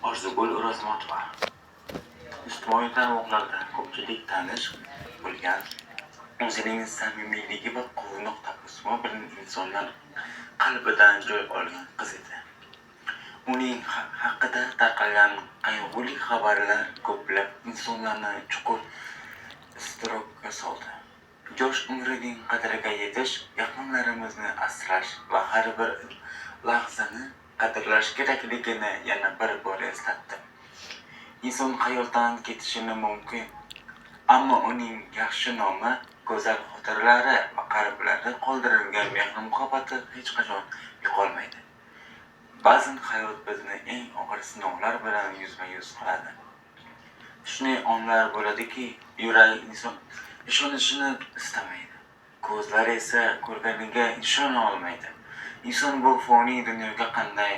Orzugul O'rozmatova ijtimoiy tarmoqlarda ko'pchilik tanish bo'lgan, o'zining samimiyligi va quvnoq tabassumi bilan insonlar qalbidan joy olgan qiz edi. Uning haqida tarqalgan qayg'uli xabarlar ko'plab insonlarni chuqur iztirobga soldi. Yosh umrining qadriga yetish, yaqinlarimizni asrash va har bir lahzani qadrlash kerakligini yana bir bor eslatdi. Inson hayotdan ketishi mumkin, ammo uning yaxshi nomi, go'zal xotiralari va qalblarda qoldirilgan mehr-muhabbati hech qachon yo'qolmaydi. Ba'zan hayot bizni eng og'ir sinovlar bilan yuzma-yuz qiladi. Shunday onlar bo'ladiki, yurak inson ishonishini istamaydi, ko'zlar esa ko'rganiga ishona olmaydi. Inson bu foniy dunyoga qanday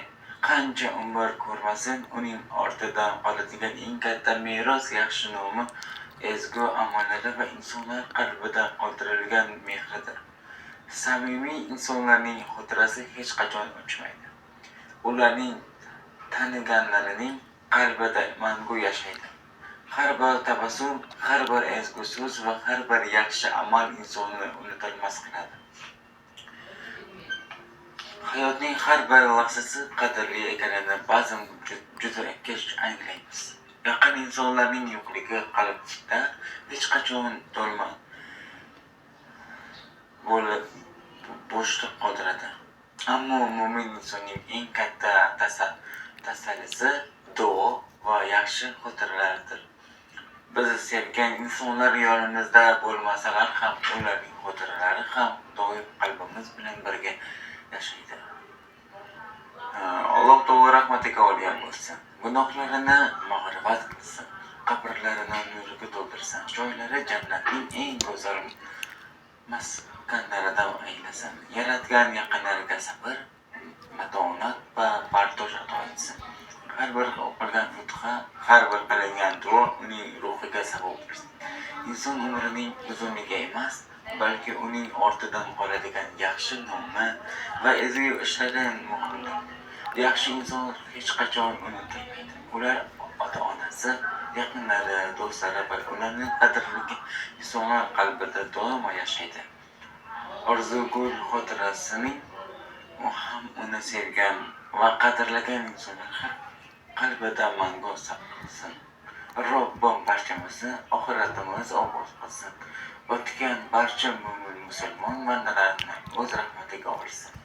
qancha umr ko'rmasin, uning ortidan qoladigan eng katta meros yaxshi nomi, ezgu amallari va insonlar qalbida qoldirilgan mehridir. Samimiy insonlarning xotirasi hech qachon o'chmaydi. Ularning taniganlarining qalbida mangu yashaydi. Har bir tabassum, har bir ezgu so'z va har bir yaxshi amal insonni unutilmas qiladi. Hayotning har bir lahzasi qadrli ekanini ba'zan juda kech anglaymiz. Yaqin insonlarning yo'qligi qalbda hech qachon to'lma bo'lib bo'shliq qoldiradi. Ammo mo'min insonning eng katta tasallisi duo va yaxshi xotiralardir. Biz sevgan insonlar yonimizda bo'lmasalar ham, ularning xotiralari ham doim qalbimiz bilan birga yashaydi. Alloh taolo rahmatiga olgan bo'lsin. Gunohlarini mag'firat qilsin. Qabrlarini nurga to'ldirsin. Joylari jannatning eng go'zal maskanlaridan aylasin. Yaratgan yaqinlariga sabr, matonat va bardosh ato etsin. Har bir o'qilgan fotiha, har bir qilingan duo uning ruhiga savob bersin. Inson umrining uzunligi emas, balki uning ortidan qoladigan yaxshi nomi va ezgu ishlari muhimdir. Yaxshi inson hech qachon unutilmaydi. Ular ota-onasi, yaqinlari, do'stlari va ularning qadrli insonlar qalbida doimo yashaydi. Orzugul xotirasining ham uni sevgan va qadrlagan insonlar qalbida mangu saqlasin. Robbim barchamizni oxiratimiz obod qilsin. O'tgan barcha mo'min musulmon bandalarini o'z rahmatiga olsin.